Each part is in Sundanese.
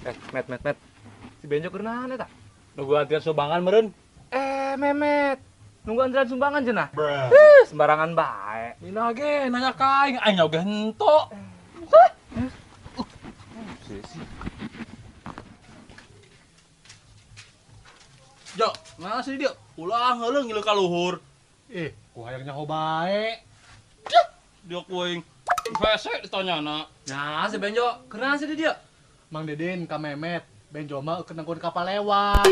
Met met met. Si Benjo keur naon eta? Nunggu antrian sumbangan meureun. Memet. Nunggu antrian sumbangan cenah. Sembarangan bae. Dina ge nanya ka aing, aing oge hento. Jo, mana sih dia? Ulah heuleung ngilu ka luhur. Ih, ku hayang nyaho bae. Dia ku aing. Hese ditanyana. Nah, si Benjo, keur naon sih di dieu? Mang Didin ka Memet, Benjo mah keur nungguan kapal lewat.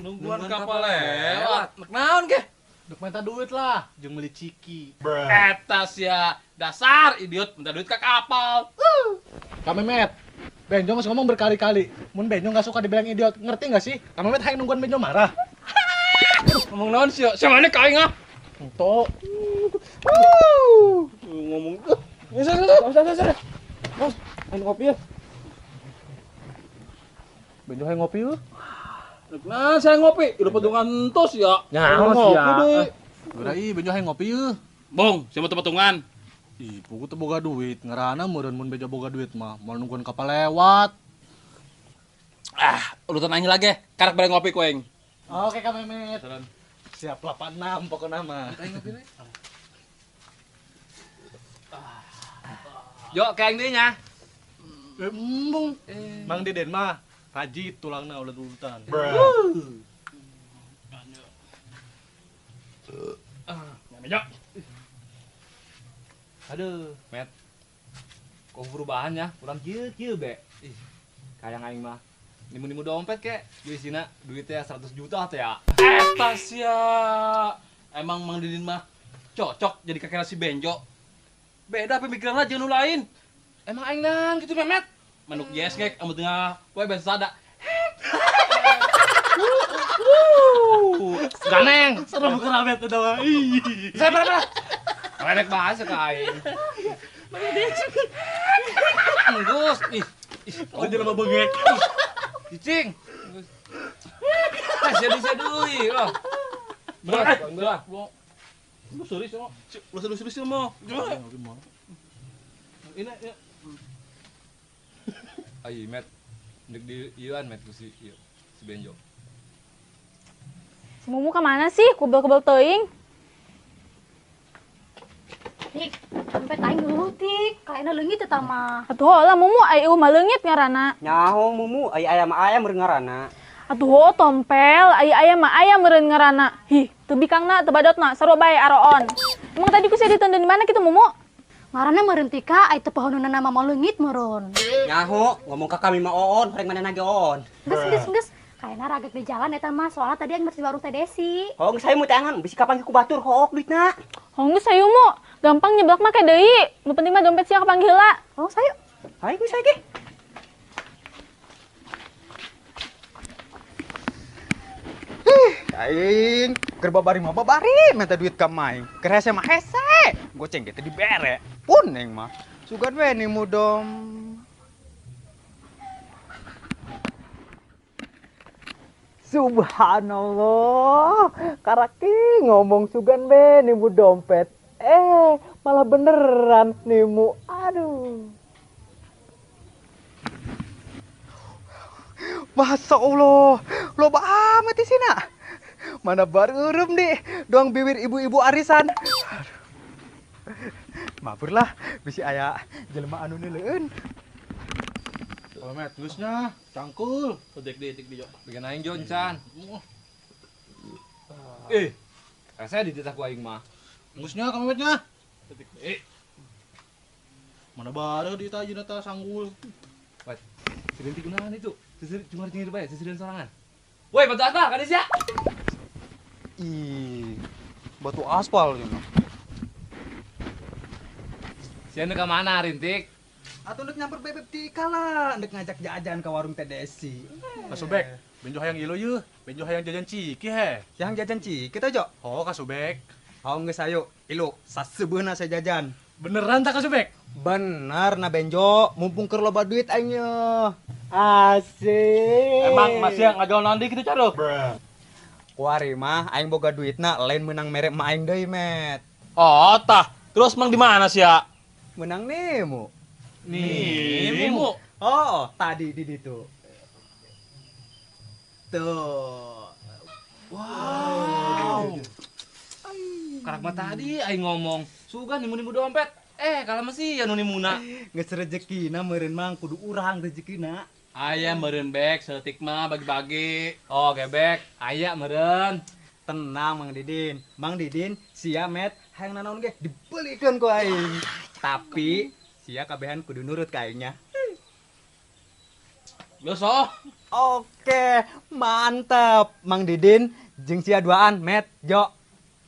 Nungguan kapal lewat. Nek naon ge? Dek minta duit lah, jeung meuli ciki. Eta sia, dasar idiot minta duit ka kapal. Ka Memet, Benjo geus ngomong berkali-kali, mun Benjo nggak suka dibilang idiot, ngerti nggak sih? Ka Memet hayang nungguan Benjo marah. Ngomong naon sia? Sia mana ka aing ah? Ento. Ngomong. Sana. Bos, aing ngopi ya. Benjo hayang ngopi lu. Nah, saya ngopi, udah patungan entos ya. Nyaho sia. Udah ih, Benjo hayang ngopi yeuh. Bong, sia mah patungan. Ih, pugu teu boga duit, ngarana meureun mun Benjo boga duit mah, moal nungguan kapal lewat. Ah, urutan aing lagi, karak bareng ngopi ku aing. Oke, Kak Memet. Siap 86 pokokna mah. Aing ngopi we. Jo, ka aing deui nya. Embung. Mang Deden mah rajit tulangna ulut-ulutan. Nyame, Jo. Aduh, Met. Kok perubahan ya? Urang kieu-kieu be. Ih, kayang aing mah. Nimu-nimu dompet kek, isina duitnya 100 juta teh ya. Eta sia. Emang Mang Didin mah cocok jadi kakek si Benjo. Beda pemikiranna jeung nu lain. Emang aing nang gitu Memet. Manuk yes ngek amun tengah we bensada. Ganeng. Serem keramet eta mah. Ih. Saya berapa? Rek bahasa ka aing. Enggus, ih. Oh, jelema bengek. Cicing. Sia deui, loh. Belah, belah. Lu serius mah? Lu serius mah. Ini ya. Ai, Met. Ndek di ieuan Met ku si ieu, si Benjo. Si Mumu ka mana sih? Kubel-kubel teuing. Tik, dompet aing eueuh tik, kayakna leungit eta mah. Atuh heula Mumu ai eueuh mah leungit ngaranna. Nyaho Mumu, ai aya mah aya meureun ngaranna. Atuh heuh tompel, ai aya mah aya meureun ngaranna. Hih, teu bikangna teu badotna, sarua bae aroon. Emang tadi ku sia diteundeun di mana kitu Mumu? Ngaranna meureun tika, ai teu pohoneunna mah moal leungit meureun. Nyaho, ngomong ka kami mah oon, rek manehna ge oon. Geus geus geus, kayakna ragek di jalan eta mah, soalna tadi aing di warung Teh Desi. Hong saya mu teangan, bisi kapanggih ku batur hook duitna. Hong geus hayu Mu, gampang nyeblak mah deui. Nu penting mah dompet sia kapanggih heula. Oh, sayu. Hayu geus sae ge. Aing keur babari mah babari minta duit ka maing. Keur hese mah hese. Goceng ge teu dibere. Pun aing mah. Sugan we nimu dom. Subhanallah, karaki ngomong sugan be nimu dompet. Malah beneran nimu. Aduh. Masya Allah, loba amat di sini. Mana baru nih, doang bibir ibu-ibu arisan. Aduh. Mabur lah, bisi aya jelema anu neuleun. Kalau Met, geusnya cangkul. Dik dik dik Jo. Bikin aing Jo encan. Saya dititah ku aing mah. Geusnya ka Memetnya. Dik dik. Mana baru ditah ta sanggul. Wat. Sirinti kunaon itu? Sisir cuma cingir bae, sisiran sorangan. Woi, batu aspal ka sia. Ih, batu aspal ieu mah. Sia ka mana Rintik? Atuh ndek nyamper bebeb Tika lah, ndek ngajak jajan ke warung Teh Desi. Ka Subek, Benjo hayang ilu yeuh, Benjo hayang jajan ciki he. Hayang jajan ciki teh Jo? Oh, ka Subek. Oh, geus ayo, ilu saseubeuna saya jajan. Beneran tak ka Subek? Bener na Benjo, mumpung keur loba duit aing yeuh. Asik. Emang masih ngajual nanti gitu caro? Kuari mah aing boga duitna lain menang merek mah aing deui, Met. Oh, tah. Terus mang di mana sia? Menang nemu. Nemu. Oh, tadi di ditu. Tuh. Wow. Karak mah tadi aing ngomong, sugan nimu-nimu dompet. Kalah mah sia nu nimuna. Geus rezekina meureun mang kudu urang rezekina. Aya meureun Bek, saeutik mah bagi-bagi. Oh, gebek, aya meureun. Tenang Mang Didin. Mang Didin sia Met hayang nanaon ge dibelikeun ku aing. Tapi sia kabehan kudu nurut ka aingnya. Geus oh. Oke, mantap. Mang Didin jeung sia duaan Met Jo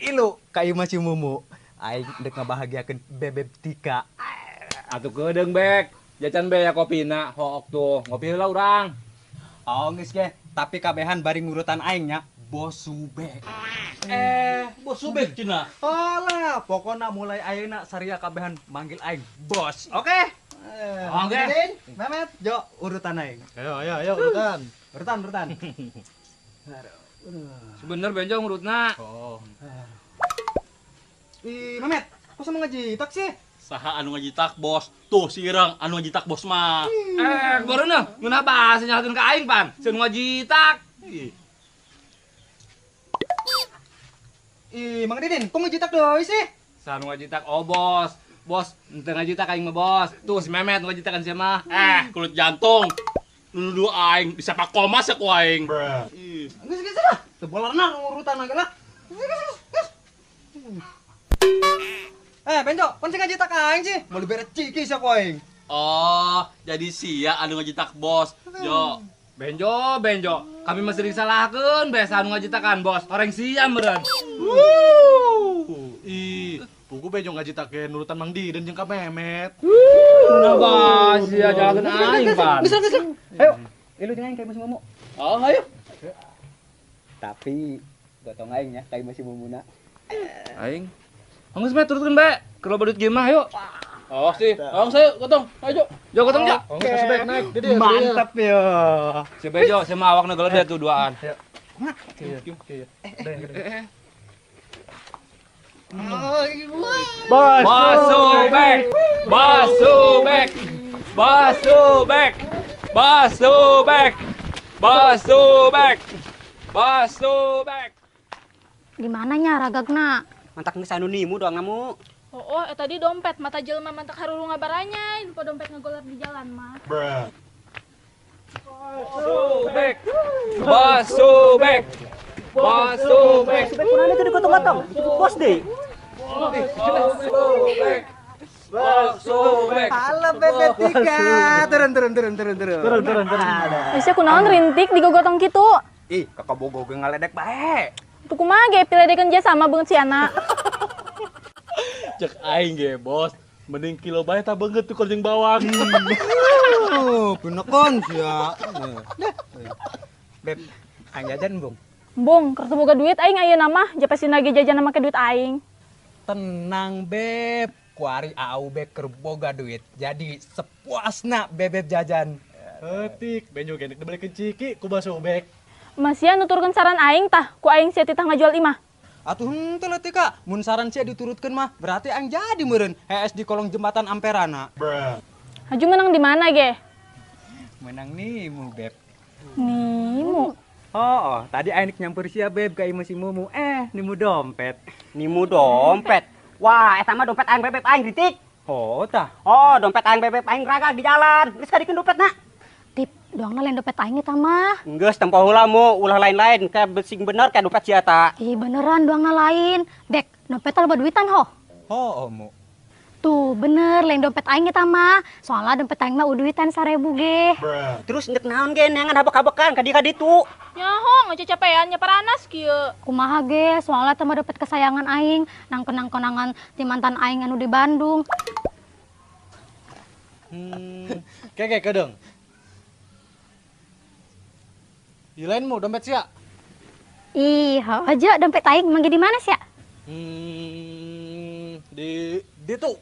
ilu ka ieu mah si Mumu. Aing dek ngabahagiakeun Bebeb Tika. Atuh keudeung Bek. Jajan be ya kopina, hook tuh. Ngopi heula urang. Oh geus ge, tapi kabehan bari ngurutan aing nya. Bos Subek. Bos Subek cenah. Alah, pokona mulai ayeuna saria kabehan manggil aing bos. Oke? Oke. Memet, Jo, urutan aing. Ayo, ayo, ayo urutan. Urutan, urutan. Sebener Benjo ngurutna. Oh. Ih, Memet, kok sama ngajitak sih? Saha anu ngajitak bos? Tuh si Ireng anu ngajitak bos mah. Bareuneuh, ngeunah bahasa nyalakeun ka aing pan. Sieun ngajitak. Ih, Mang Didin, kok ngajitak deui sih? Saha nu ngajitak? Oh, bos. Bos, henteu ngajitak aing mah, bos. Tuh si Memet nu ngajitakan sia mah. Kulit jantung. Nu nuduh aing disepak komas ya ku aing. Geus geus lah. Teu bolarna urutan lagi lah. Geus geus. Benjo, pan sing ngajitak aing sih. Mau dibere ciki sia ku aing. Oh, jadi sia anu ngajitak bos. Jo. Benjo, Benjo, kami masih disalahkeun bae saha nu ngajitakan bos. Orang sia meureun. Ih, pugu Benjo ngajitakeun nurutan Mang Didin jeung ka Memet. Nah, bos, sia nyalakeun aing pan. Geus geus. Ayo, ilu jeung aing ka imah si Mumu. Oh, ayo. Tapi gotong aing nya ka imah si Mumuna. Aing. Geus meh turutkeun bae. Keur loba duit ge mah ayo. Oh sih, langsung saya gotong, ayo. Jo gotong jo. Oh, geus Bek naik, Didin. Mantap yo. Si Bejo, sama awakna geledeh tuh duaan. Iya. Iya. Bos Subek, Bos Subek, Bos Subek, Bos Subek, Bos Subek, Bos Subek. Di mana nya ragagna? Mantak geus anu nimu doang ngamu. Oh, tadi dompet mata jelema mantak haruru ngabaranya, info dompet ngegoler di jalan mah. Bos Subek, Bos Subek, Bos Subek. Subek kunaon itu digotong-gotong? Itu bos deh. Bos Subek, Bos Subek. Halo Bebeb Tika, turun turun turun turun turun. Turun turun turun. Geus kunaon rintik digogotong kitu? Ih, kakak bogo ge ngaledek bae. Tuh kumaha ge piledekeun jasa sama beungeut si anak. Cek aing ge bos, mending kilo bae tah beungeut tuh jeung bawang. Pinekon sia. Beb, aing jajan bung. Bung, keur teu boga duit aing ayeuna mah, japasina ge jajan make duit aing. Tenang Beb, kuari au Beb keur boga duit. Jadi sepuasna Bebeb jajan. Eutik, Benjo ge nek dibelikeun ciki ku Bos Subek. Masih nuturkeun saran aing tah, ku aing sia titah ngajual imah. Atuh henteu leutik ka, mun saran sia diturutkeun mah berarti aing jadi meureun hees di kolong jembatan Amperana. Haju menang di mana ge? Menang nimu, Beb. Nimu. Oh, tadi aing nyamper sia Beb ka imah si Mumu. Nimu dompet. Nimu dompet. Wah, eta mah dompet aing Bebeb aing ritik. Oh, tah. Oh, dompet aing Bebeb aing ragag di jalan. Geus kadikeun dompetna. Tip, doangna lain dompet aing eta mah. Geus tempo heula mu, ulah lain-lain, kayak sing bener kayak dompet sia ta. Ih, beneran doangna lain. Bek, dompet loba duitan ho. Oh, mu. Tuh, bener lain dompet aing eta mah. Soalnya dompet aing mah uduitan 1000 ge. Terus ndek naon ge neangan habek-habekan ka dieu ditu. Nyaho, ngacacapean nya paranas kieu. Kumaha ge, soalnya eta mah dompet kesayangan aing, nang kenang-kenangan ti mantan aing anu di Bandung. Keke kedeung. Di lain mu dompet sia. Ih, aja dompet aing mangge di mana sia? Di ditu.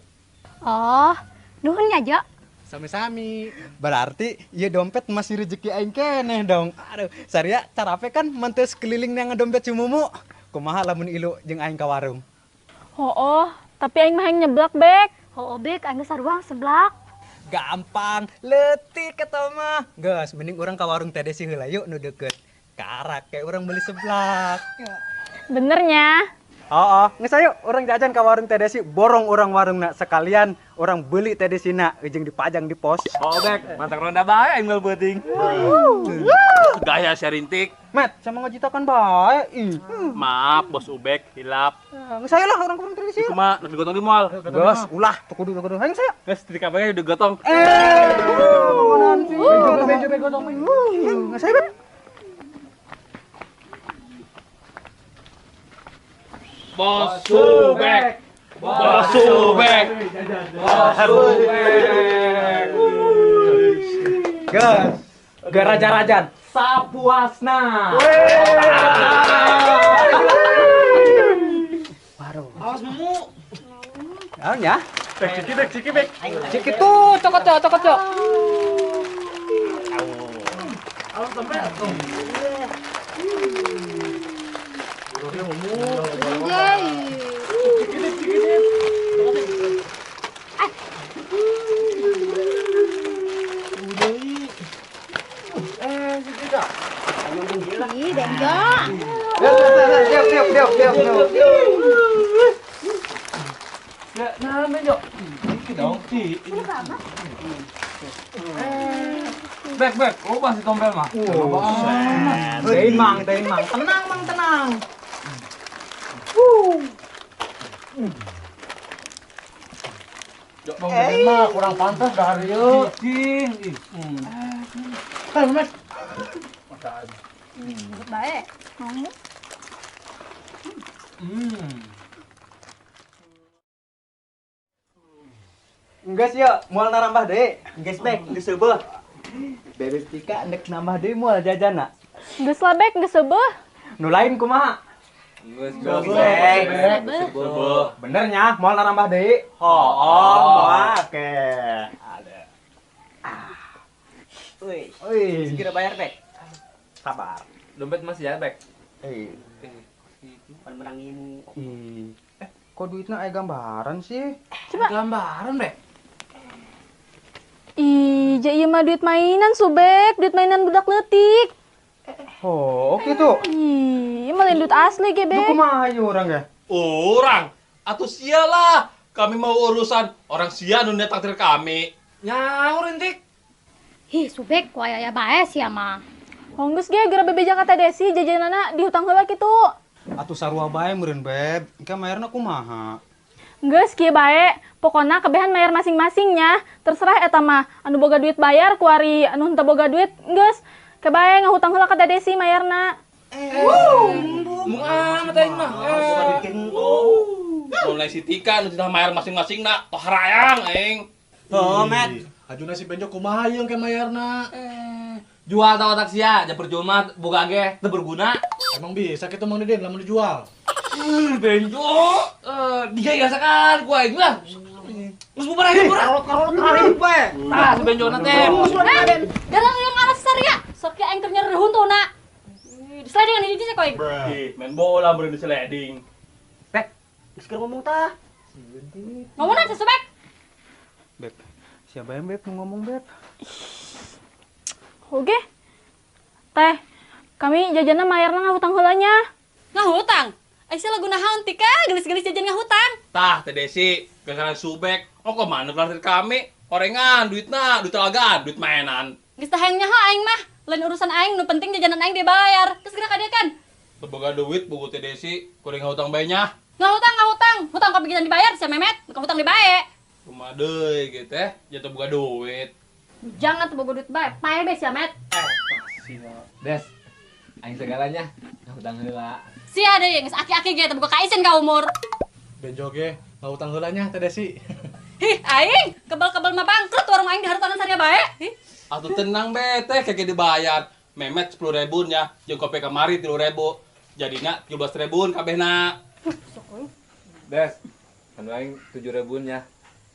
Oh, nuhun nya, Jo. Sami-sami. Berarti ieu dompet masih rezeki aing keneh dong. Aduh, saria carape kan mentes keliling neangan dompet si Mumu. Kumaha lamun ilu jeung aing ka warung. Hooh, tapi aing mah hayang nyeblak, Bek. Hooh, Bek, aing geus saruang seblak. Gampang, leutik eta mah. Geus, mending urang ka warung Teh Desi heula yuk nu deukeut. Karak kayak orang beli seblak. Benernya. Oh, geus ayo urang jajan ka warung Teh Desi, borong urang warungna sekalian urang beli Teh Desina jeung dipajang di pos. Oh, Bek, mantap ronda bae aing mah beuting. Gaya serintik. Met, sama ngajitakan bae. Ih. Maaf, Bos Ubek, hilap. Geus ayo lah urang ke warung Teh Desi. Iku mah nu digotong di moal. Geus, ulah teu kudu teu kudu. Hayang saya. Geus di kabeh udah gotong. Bangunan sih. Benjo benjo gotong. Geus ayo, Beb. Bos Ubek. Bos Ubek. Bos Ubek. Gas. Garaja-rajan sapuasna. Baru. Awas mumu. Naon ya? Bek ciki bek ciki bek. Ciki tuh cokot cok cokot cok. Awas sampai. Ih, Benjo. Tiup tiup tiup tiup. Ya, nah Benjo. Iki dong, Ci. Bek, bek, oh masih tompel mah. Tein mang, tein mang. Tenang mang, tenang. Bang Deden mah kurang pantas dari yuk. Cing. Eh, Met. Baik. Enggeus yeuh, moal narambah deui. Enggeus bek, geus seubeuh. Bebek Tika ndek nambah deui moal jajanna. Geus lah Bek, geus seubeuh. Nu lain kumaha? Geus Bek. Seubeuh. Bener nya, moal narambah deui. Hooh, moal oke. Ada. Wih. Wih. Segera bayar, Bek. Sabar. Dompet masih ya, Bek? Pan menangin. Ih. Kok duitnya aya gambaran sih? Coba. Gambaran, Bek. Ih, ja ieu mah duit mainan Subek, duit mainan budak leutik. Oh, gitu. Ih, ieu mah lain duit asli ge, Lu Bek. kumaha ieu urang ge? Orang atuh sia lah. Kami mau urusan orang sia nu takdir kami. Nyaur intik. Ih, Subek ku aya bae sia mah. Oh, geus ge geura bebeja ka Teh Desi jajanana dihutang heula kitu. Atuh sarua bae meureun, Beb. Engke mayarna kumaha? Geus kieu bae, pokona kabehan mayar masing-masingnya. Terserah eta mah, anu boga duit bayar kuari, anu henteu boga duit geus ke bae ngahutang heula ka Teh Desi mayarna. Mung amat aing mah. Mulai si Tika nu tidak mayar masing-masing na, toh harayang aing. Oh, Met. Ajuna si Benjo kumaha ieu ke mayarna? Jual tau otak sia, ja percuma boga ge teu berguna. Emang bisa kitu Mang Deden lamun dijual. Benjo, digayasakan ku aing lah. Geus bubar aing bubar. Karolot karolot bae. Tah si Benjo na teh. Dalam yang alas saria, sok ya aing keur nyeri huntuna. Di sliding hiji sih koing. Ih, main bola meureun di sliding. Bek, geus keur ngomong tah. Ngomongna si Subek. Beb, siapa yang Beb mau ngomong, Beb? Oke. Teh, kami jajanna mayarna ngahutang heula nya. Ngahutang? Aisyah lagu naon Tika, gelis-gelis jajan ngahutang. Tah, Teh Desi, gara-gara Subek. Oh, kok mana traktir kami? Orengan, duitna, duit talagaan, duit mainan. Geus teh hayang nyaho aing mah. Lain urusan aing, nu penting jajanan aing dibayar. Geus geura ka dieu kan. Teu boga duit, bogo Teh Desi, kuring ngahutang bae nya. Ngahutang, ngahutang. Hutang kok bikinan dibayar sia Memet, nu hutang dibae. Kumaha deui gitu teh, jatuh boga duit. Jangan teu boga duit bae, pae be sia Met. Des, aing segalanya ngahutang heula. Sia deui geus aki-aki ge teu boga kaisin ka umur. Benjo ge ngahutang heula nya Teh Desi. Hih, aing kebal-kebal mah bangkrut warung aing diharutangan saria bae. Hih. Atuh tenang be teh keke dibayar. Memet 10.000 nya, jeung kopi kamari 3.000. Jadina 13.000 kabehna. Des, anu aing 7.000 nya.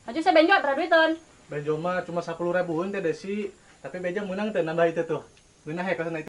Maju saya Benjo berapa duiteun? Benjo mah cuma 10.000 Teh Desi, tapi Benjo menang teh nambah itu tuh. Ngeunah ya kasana itu.